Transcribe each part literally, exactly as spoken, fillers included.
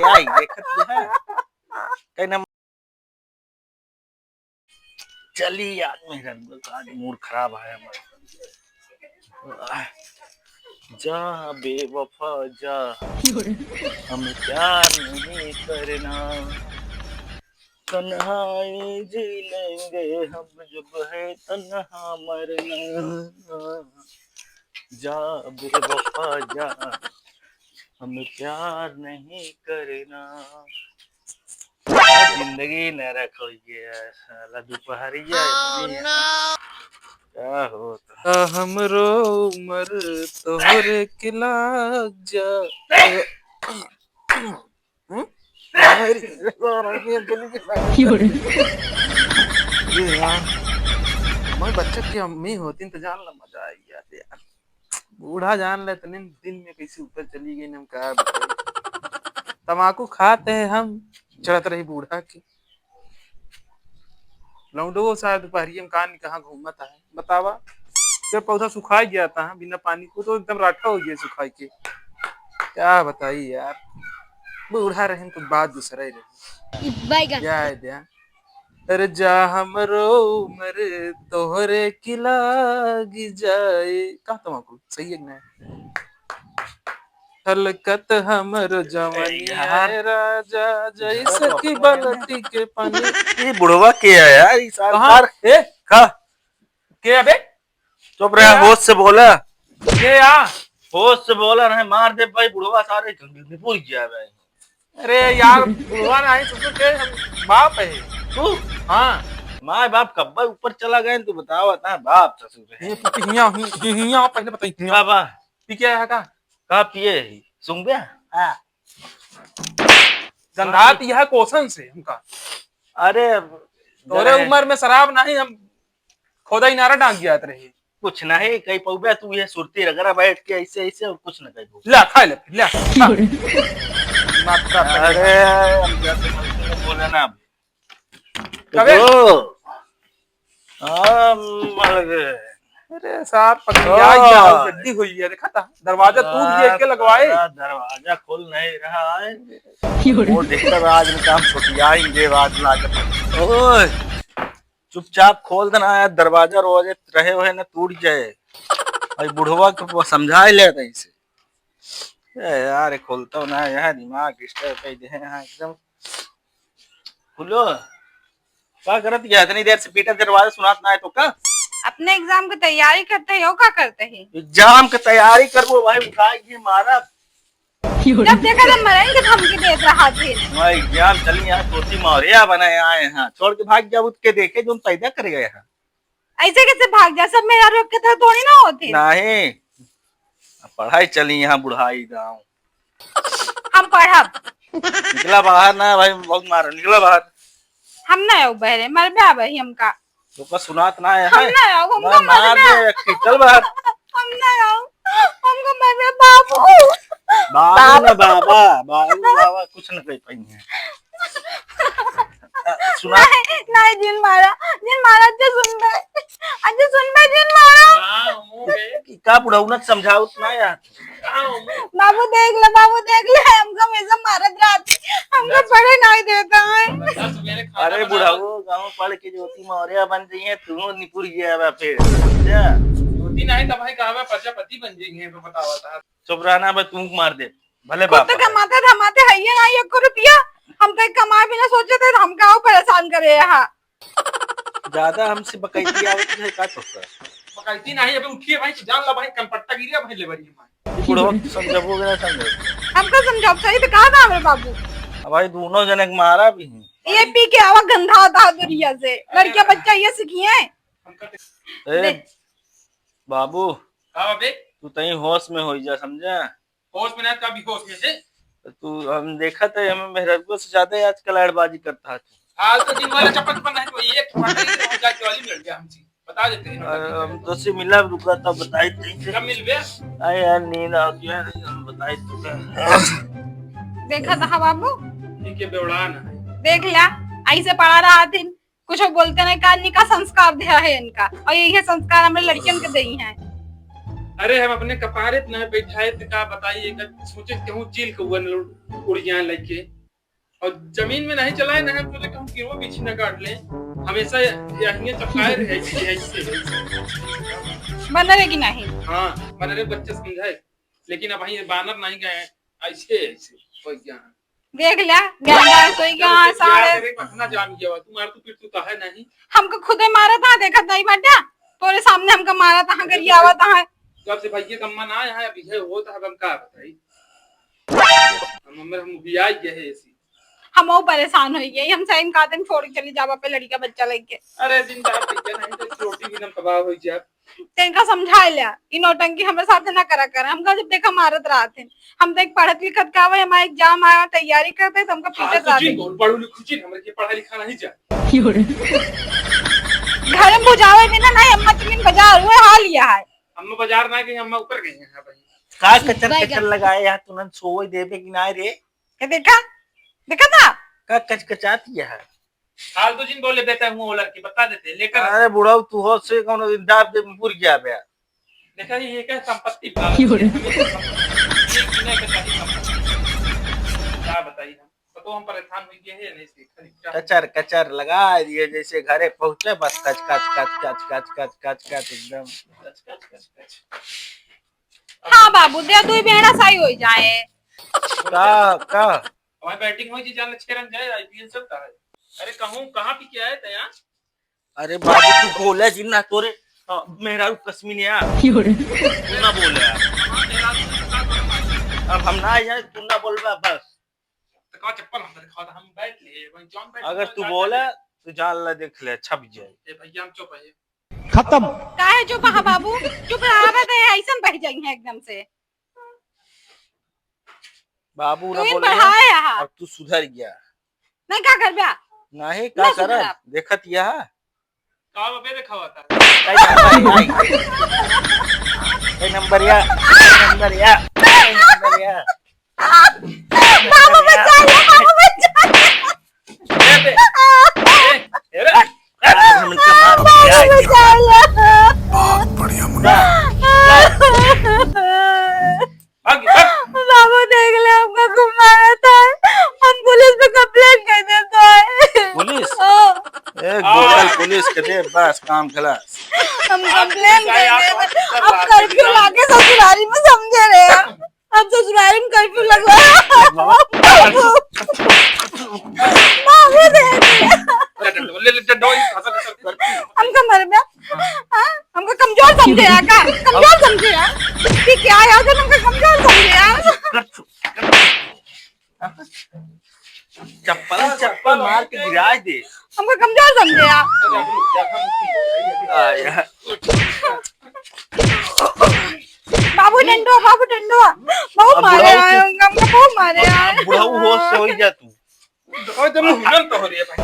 क्या ही देखत है? कहीं ना चली आज मेहरन, आज मूड खराब है हमारा। जा बेवफा जा, हम प्यार नहीं करना, तन्हाई जी लेंगे हम जब है तन्हा मरना। जा बेवफा जा, हम प्यार नहीं करना। जिंदगी नरक हो गया साला, दोपहरिया इतनी है। क्या होता? आ, हमरो उमर तोहरे के लाग जा। हम्म? अरे, ये यार, हमारे बच्चे की अम्मी होती तो जान ला मजा आई जाती यार। बूढ़ा जान ले इतने दिन में कैसे ऊपर चली गई, हम का बताई। तमाकू खाते हैं हम, चढ़त रही बूढ़ा की। लौंडो साहब दोपहरिया में कान कहाँ घूमत है, बतावा। जब पौधा सुखाई गया था बिना पानी को, तो एकदम राठा हो गया सुखाई के। क्या बताई यार, बूढ़ा रहन तो बात दूसरा ही रहे। बैगन। क्या है द्या? अरे जा हमरो उमर तोहरे की लागी जाए। का तमाकू सही है कि नहीं? हलकत हमरो जवानिया ए यार। है राजा, जैसे कि बलटी के पानी। ये बुढ़वा के है यार, ये साल कहाँ? कार ए? का? के अबे? चुप रहे, के? होश से बोला। के आ? होश से बोला, नहीं मार दे भाई, बुढ़वा सारे निपुर गया भाई। अरे यार, बुढ़वा नहीं, ससुर के हम बाप है। तू? हाँ। माय बाप कब्बा ऊपर चला गए, तू बतावा, ना बाप ससुर है। ये तू हियाँ, हि-, हि-, हियाँ पहले बताई, हियाँ। का बा? पी के आया का? का पिए ही? सुंघबे? हाँ। गंधात यह क्वेश्चन से हमका। अरे, तोरे जरा उम्र में शराब नहीं, हम खोदा इनारा डांग जात रही। कुछ नहीं कही पउबे तू, ये सुरती रगड़ा बैठ के ऐसे, ऐसे और कुछ न कही पउबे। ले, खा ले, ले। दिमाग खराब कर अरे, दिया। हम क्या समझते हैं, बोले ना अब। कबे? तो, हाँ, मर गए। अरे, सार पकड़िया, ओ। क्या गड्डी हुई है, देखा था? दरवाजा टूट गया, सार के लगवाए? सारा दरवाजा खुल नहीं रहा है। वो दिक्कत आज में काम छुटिया ही दे, आज लागत। ओए। चुपचाप खोल देना यार, दरवाजा रोजे रहे हुए ना टूट जाए। अरे बुढ़वा के समझा ही लेते इसे। ए यार, खोलता ना यार, दिमाग डिस्टर्ब कर दे यहाँ एकदम। खुलो, का करत गया इतनी देर से? पीटा दरवाजा सुनात ना है तो का? अपने एग्जाम की तैयारी करते हो, का करते हैं? एग्जाम की तैयारी करबो भाई, उठा के मारा। जब देखा तब मरेंगे धमकी देत रहा थे। वहाँ एग्जाम चली, यहाँ तोती मौर्या बने आए हैं, छोड़ के भाग जा, उठ के देखे जो हम पैदा कर गए हैं। ऐसे कैसे भाग जा? सब मेरा रोक के तो थोड़ी ना होती। नहीं, अब पढ़ाई चली यहाँ बुढ़ाई गाँव। हम पढ़ब। निकला बाहर ना भाई, बहुत मारो, निकला बाहर। हम ना आऊ बहरे, मरबे आवे हमका। तोका सुनात ना है? हम ना आऊ, हमका मार मरबे। दे, चल बाहर। हम ना आऊ, हमका मरबे बाबू। बाबू ना बाबा, बाबू बाबा कुछ न कह पाएंगे। सुना। नहीं, नहीं, जिन मारा, जिन मारा, अच्छा सुनबे, अच्छा सुनबे, जिन मारा। का बुढ़ौना के समझाउत ना यार। बाबू देख ले, बाबू देख ले, हमका हमेशा मारत रहत, हमका पढ़े नहीं देता है। अरे बुढ़ाऊ, गाँव पढ़ के ज्योति मौर्या बन जाइए, तू निपुर गया बा फिर। ज्योति नहीं तो भाई कहवा प्रजापति बन जाइए, तो बतावा था। चुप रहना बे, तू मार दे। भले खुद बाप तो है। कमाते धमाते है ये ना, एको रुपया। हम तो एक कमाए बिना सोचे थे, हम का परेशान करे यहाँ। ज्यादा हमसे बकैती आवत है का तोहका? बकैती नहीं, अबे उठिए भाई, जान ला भाई, कनपट्टा गिरिया भाई, लेबरी हमारे। बुढ़वा समझबो के ना समझे। हमका समझाओ सही तो कहा था हमरे बाबू। अब भाई दोनों जने के मारा भी हैं। ये पी के आवा गंधा था दुनिया से। लड़कियां बच्चा ये सीखी है। ए, दे। बाबू, हाँ बे। तू तई होश में होई जा, समझा? होश में ना, कभी होश में से। तू, हम देखा था, हमें मेहररुआ से ज्यादा ही आजकल ऐडबाजी करता है तू। हाँ, तो दिन वाला चप्पल चप्पल नहीं, तो ये एक बात है, हम जाके वाली मिल गया हमसे। बता देते हैं, अरे, हम तो से मिला, रुका तब बताई थे। कब मिलबे? अरे यार, नींद आ गया है, हम बताई तो क्या। देखा था बाबू? ठीक है, बेवड़ान है। देख लिया, ऐसे पड़ा रहा दिन। कुछ बोलते नहीं, का निका संस्कार दिया है इनका, और यही संस्कार हमरे लड़कियन के देई हैं। अरे, हम अपने कपारे पे नहीं बैठाए तो का बताइए, अगर सोचे कहूँ चील कौआ न उड़ जाए लइके। और जमीन में नहीं चलाए ना, हम सोचे कहूँ किरो बिछी न काट ले। हमेशा यहीं चपकाए रहे, ऐसे, ऐसे। बंदर है कि नहीं? हाँ, बंदर है, बच्चे समझाए। लेकिन अब ये बानर नहीं गए, ऐसे, ऐसे हो गया। देख लिया, गया, गया, सोई गया, जब हाँ, से बियाह सारे। करे, पटना जाम गया, तू मार, तू पीट, तू तो है नहीं। हमको खुदे मारा था, देखत नहीं बाटा, तोरे सामने हमको मारा था, अरे, गरियावा था। जब से भैया का मन आया है, अभी है, वो तो हम का बताई। हम, हम, हम भी आ गए हैं ऐसी। हम वो परेशान हो गए, हम सही में कहते हैं, छोड़ के चली जावा पे लड़का बच्चा लेके। अरे, जिंदा भैया नहीं तो रोटी भी ना तबाह हो जाए। तेनका समझाए लिया, ई नौटंकी हमरे साथे ना करा कर। हमका जब देखा मारत रहत हैं, हम देख पढ़त लिखत का हवे, हमारा एग्जाम आया, तैयारी करते हैं, तो हमका हाँ, पीटत तो रहत जिन हैं। बहुत पढ़ू लिखू जिन, हमरे के पढ़ा लिखा नहीं जा। घर में बुझावे बिना नहीं, अम्मा तुम बाजार हुए हाल लिया है। अम्मा बाजार ना गई, अम्मा ऊपर गई हैं, हाँ भाई। का कचर बैगन। कचर लगाए यहाँ, तुनन सोवे देबे कि ना रे? क्या देखा? देखा था? का कचकचात यह है? फालतू जिन बोले बेटा, हुआ वो लड़की बता देते, लेकर अरे बुढ़ऊ, तू हो से कौनो दिन दाब दे मुर गया बे। देखा, ये क्या संपत्ति भाग क्यों रे? ये किने के कहीं संपत्ति। क्या बताइए हम? तो हम परेशान हो गए हैं, नहीं से खाली क्या कचर, कचर लगा दिए, जैसे घरे पहुंचे बस कच, कच, कच, एकदम। कच, कच, कच, कच। हाँ बाबू, दे तू बेड़ा सही हो जाए। का, का? हमारी बैटिंग हुई जी, जान छह रन जाए, आईपीएल चलता है। अरे कहूँ, कहाँ पी के आए थे यहाँ? अरे बाबू, तू बोले जिन ना तोरे, हाँ, मेहरारू कसमी ने यार। क्यों रे? तू ना बोले यार। अब हम ना आ जाए, तू ना बोलबा बस। तो का चप्पल हम दिखा दे, हम बैठ लिए, वहीं जॉन बैठ अगर तू बोले, तो जान ला देख ले, छप जाए। ए भैया, हम चुप है। खत्म। काहे चुप है बाबू? चुप रहा बे, ऐसन बह जाई है एकदम से। बाबू तू ना ही बोले पढ़ाए यहाँ। अब तू सुधर गया। नहीं का करबे? नहीं का ना करब? सुधरब। देखत यह। का बे देखावा था? कई नंबर, कई नंबरिया, कई नंबरिया, कई नंबरिया। बाबू बचा ले, बाबू बचा ले। ए बे, ए, ए रे। बाबू बचा ले। बहुत बढ़िया मुन्ना। भाग, भाग। बाबू देख ले, हमका खूब मारा था। हम पुलिस में कंप्लेंट कर देता है। पुलिस? हाँ। ए, गोपाल पुलिस के दे, बस काम खलास। हम कंप्लेंट कर देता। अब कर्फ्यू लागे ससुरारी में समझे रहे। अब ससुरारी में कर्फ्यू लगवा। बाबू देख ले। ले, ले, ले, ले, ले। हमका मर गया। हाँ? हमका कमजोर समझे है का? कमजोर समझे है? कि क्या यार, तुम हमका कमजोर समझे है? चप्पल, चप्पल मार के गिराए दे। हमका कमजोर समझे है? आ, यार। बाबू डंडो, बाबू डंडो, बहुत मारे हैं, हमका बहुत मारे हैं। बुढ़ऊ होश से होई जा तू। ओए, तो मुंह हिलल तो हो रही है भाई।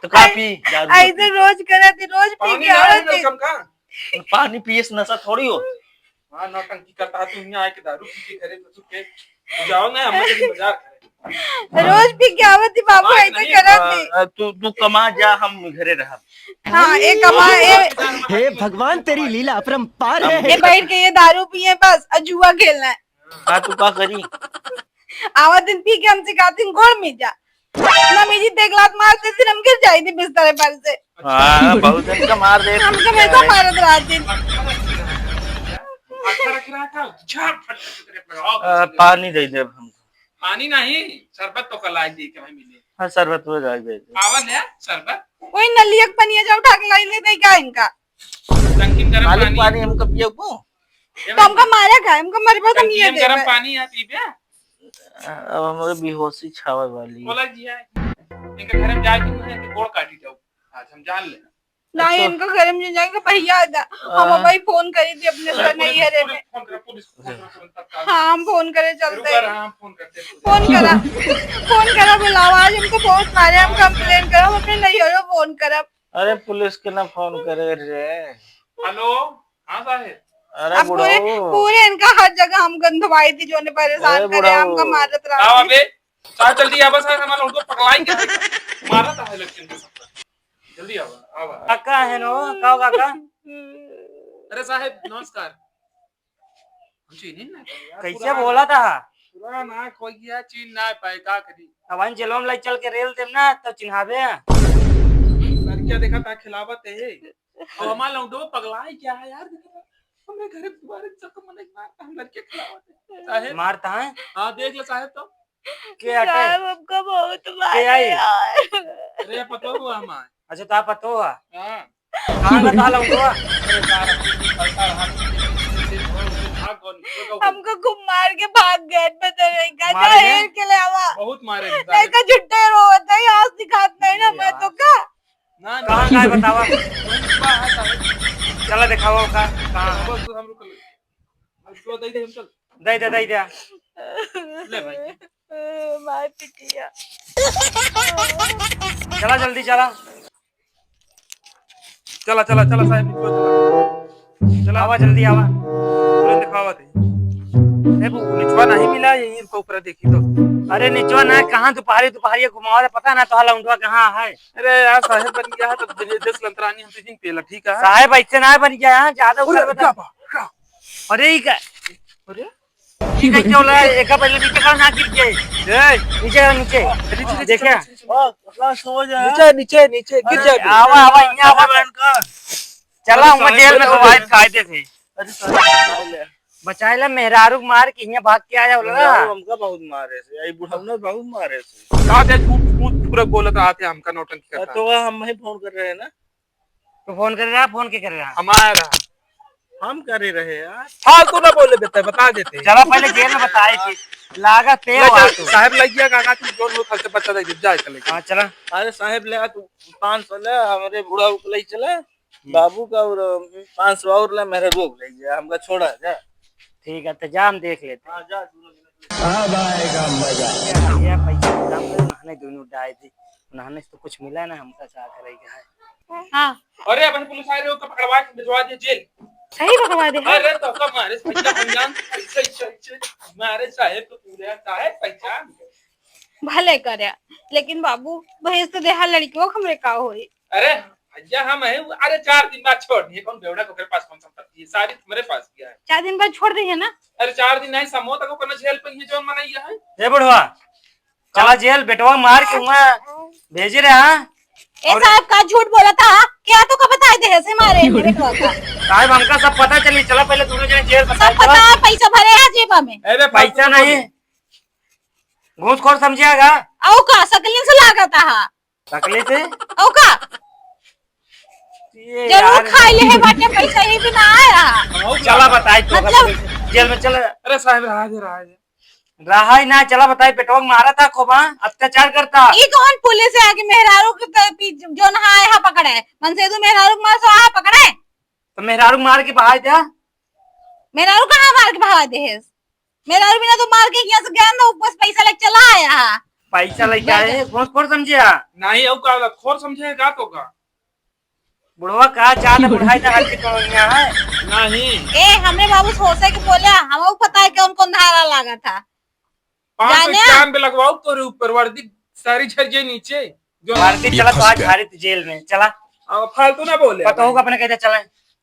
तो का पी? दारू का ऐसे पी। रोज करत ही, रोज पी पानी के ना आवत है ही। कम का? पानी पिए से नशा थोड़ी हो। हाँ, नौटंकी करता है तू, यहाँ आके दारू पी के घरे घुस के जाओ ना, हम चली बाजार करे। रोज पी के आवत ही बाबू, बात ऐसे नहीं। करत ही। आ, तू, तू कमा जा, हम घरे रहब। हाँ, ए कमा, ए हे भगवान, तेरी लीला अपरंपार है। ये बैठ के ये दारू पिए बस, और जुआ खेलना है। हाँ, तू का करी? आवा दिन पी के हमसे खातिन गोड़ में जा। ना मेरी देख लात मार दे, फिर हम गिर जाए थे बिस्तर पर से। हाँ, बहुत दिन का मार दे। हम तो हमेशा मारत रहते। अच्छा रख रहा था, झाप फट से तेरे पर आओ। आ, पानी दे दे हमको। पानी नहीं, शरबत तो कल आज दे के भाई मिले। हाँ, शरबत वो लाई दे दे। आवा ले शरबत। वही नलिया के पनिया जा उठा के लाई ले दे क्या इनका? टंकी में गरम मालिक पानी। पानी हमको पिए को? तो हमका मारे का, हमका मरबा तो टंकी नहीं में दे गरम भाई। पानी है, पीबे? अब हमरे बेहोशी छावे वाली। बोला जी है। इनके घर में जाए के मुझे गोड़ काटी जाओ। आज हम जान लेना। नहीं, तो इनका घर में जाएंगे भैया आ जा। हम आ। भाई फोन करी थी अपने अरे सर नहीं पुलिस, है रे पुलिस में। फोन करो, पुलिस को फोन करो, तुरंत तत्काल। हाँ, हम फोन करे चलते रुको हैं। ना, हम फोन करते हैं, पुलिस। फोन करा, फोन करा, बुलावा। आज हमको बहुत मारे, हम कंप्लेन करा, हम अपने नहीं हो फोन करा। अरे पुलिस के ना फोन करे रे। हेलो, हाँ साहेब। अरे अब पूरे, बुढ़ऊ। पूरे इनका हर जगह हम गंधवाई थी, जो ने परेशान अरे करे, बुढ़ऊ। हमका मारत रहा। आओ अबे, साहब जल्दी आ, बस हमारा उनको पकड़ाई के मारा था है लड़के को। जी, आवा, आवा। काका है नो, का हो काका? अरे साहेब, नमस्कार। हम चीन्ही ना यार, कैसे पुराना बोला था? पुराना कोई गया, चीन ना पाए, का करी? अब हम जेलवा में लाई चल के रेल देम ना, तो चिन्हाबे। लड़किया देखा था खिलावत है। अब हमार लौंडो पगलाई क्या है यार, देखा था। हमरे घरे दुआरे चक्कर मन एक मारता, हम लड़के खिलावत है। साहेब। मारता है? हाँ, देख ले साहेब तो। के हटे? साहब, हमका बहुत के मारे आई? यार। अरे, पतोह हुआ हमार। अच्छा, तो आप पतोह हुआ? हाँ। कहाँ का ताला हुआ? अरे, ताला, ताला, हाथ, भाग कौन? हमका खूब मार के भाग गए, पता नहीं का, मारे हैं? जाहिर के अलावा। बहुत मारे हैं, नहीं सारे। का झुट्टे रोवत है, आज दिखात नहीं ना, मैं तो का। ना, ना। कहाँ का है बतावा? वही बा है, सारे। चला दिखावा का, कहाँ है? बस, हम रुक ले। अब तो दे दे, हम चल। दे दे, दे दे। ले भाई। मार पिटिया। चला जल्दी चला। चला, चला, चला साहेब, निचवा चला। चला। आवा जल्दी आवा। तुरंत दिखावा दे। ए, वो निचवा नहीं मिला, यहीं रुका, ऊपर देखी तो। अरे निचवा ना, कहाँ दोपहरी, दोपहरी घुमावा दे, पता ना तोहार लौंडवा कहाँ है। अरे यार, साहेब बन गया है, तो दे-, दस लंतरानी हमसे जिन पेला, ठीक है? साहेब ऐसे ना बन गया है, ज्यादा अरे, ऊपर बता। क्या बा-, क्या? अरे, ई का? अरे? ई का क्यों ला? एका पहले नीचे का ना गिर जाए। ए! नीचे का, नीचे। अरे, नीचे, नीचे, देखे? नीचे, नीचे, नीचे। हाँ, अपना सो जा। नीचे, नीचे, नीचे, गिर अरे, जाए। आवा, आवा, यहाँ आवा। बहन का। चला, अरे, हम साहब, जेल में बचाओ। तो भाई कायदे से। अरे, साहब, बचाओ ले। बचाए ला, मेहरारू मार के यहाँ भाग के आया होला। मेहरारू हमका बहुत मारे से, आई बुढ़ऊ ने बहुत मारे से। का दे झूठ, झूठ पूरा बोलत रहा थे, हमका नौटंकी करता। तो वह हम ही फोन कर रहे हैं ना। तो फोन करे रहा, फोन के करे रहा? हमारा। हम करे रहे यार। फालतू ना बोले देते, बता देते। चला पहले जेल में बताए कि लागत पे ले हो चल, तू। साहब लग गया काका, तू जोन हो खर्चा बच्चा दे, जा चले। हाँ, चला। अरे साहब ले आ तू पाँच सौ ले, हमरे बूढ़ा को ले चला। हम्म। बाबू का और पाँच सौ और ले, मेरे रोक ले जा, हमका छोड़ा जा। ठीक है, तो जा, हम देख लेते। हाँ, जा, दोनों जने। अब आएगा मजा। ये पैसा काम कर, उन्होंने दोनों डाय दी। उन्होंने तो कुछ मिला ना, हमका का करेगा है। हाँ। अरे, अपन पुलिस आए रहे हो, तो पकड़वा के भिजवा दे जेल। सही पकड़वा दे, हाँ। अरे, तो का मारे, भैया, हम जान, ऐसे, ऐसे, ऐसे, मारे साहेब तो पूरे साहेब पहचान गए। भले करे, लेकिन बाबू, भैंस तो देहा लड़कियों हमरे का होई। अरे, भैया, हम हैं, अरे, चार दिन बाद छोड़ दिए, कौन बेवड़ा को, ओकरे पास कौन संपत्ति है, सारी तुम्हारे पास किया है। चार दिन बाद छोड़ दिए ना? अरे, चार दिन नहीं, समोता को करना झेल पे ये जौन मनाई है। ए बुढ़वा, चला जेल, बेटवा मार के हुआ भेजे रहे, हाँ? ए और साहब, का झूठ बोला था? क्या तो का बताए दे से मारे हैं बेटवा का? साहब, हमका सब पता चली, चला पहले दोनों जने जेल बताए, सब चला। पता है, पैसा भरे है जेबा में। अरे, पैसा नहीं, घूसखोर समझियागा। औ का, सकलिन से लागत हा। सकले से? औ का? ये जरूर यार। खाई ले है बाटे, पैसा ही भी ना आया। चला बताई तो मतलब जेल में चला। अरे साहब, रहा दे, रहा दे। रहा ही ना, चला बताई, बेटवा के मारा था खूब, हाँ? अत्याचार करता। ई कौन पुलिस है आगे मेहरारू के त-, पी-, जो नहाए हा पकड़े? मनसेदू मेहरारू के मार सो आहा पकड़े? तो मेहरारू मार के बहाई दे। मेहरारू कहाँ मार के बहाई दे है? मेहरारू बिना तो मार के यहाँ से गया ना, ऊपर से पैसा लेके चला आया है। पैसा लेके आए, घूसखोर समझे है? नहीं, अब का खोर समझे है का तो का? बुढ़वा का चाल है, बुढ़ाई ना हल्की कौनिया है। नहीं। ए, हमरे बाबू सोचे के बोला, हमको पता है कौन कौन धारा लागा था। पाँच सौ जाने? इक्यानवे लगवाओ तोरे ऊपर, वर्दी सारी झर जाए नीचे। जो वर्दी चला तो आज भारत जेल में, चला। अब फालतू ना बोले। पता होगा अपने कहते चला।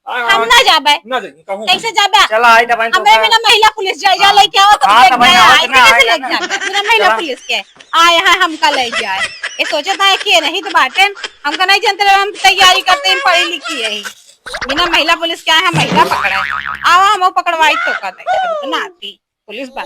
आ, हम आ, ना जाबे। ना जाइए, कहूँ। कैसे जाबे? चला, आई तब हम तो हमें का बिना महिला पुलिस जाए, जा हाँ। लेके आओ, तो हाँ, लेके तब आए, ना, आई ना, कैसे आए लेके ना। जाबे? बिना महिला चला। पुलिस के आए हैं, हमका ले जाए। ये सोचत है कि ये नहीं तो बाटेन, हमका नहीं जानते रहे, हम तैयारी करते हैं, पढ़ी लिखी है। बिना महिला पुलिस के आए हैं, महिला पकड़े। आवा, हम पकड़वाई तो का दे, हम तो ना आती, पुलिस बना।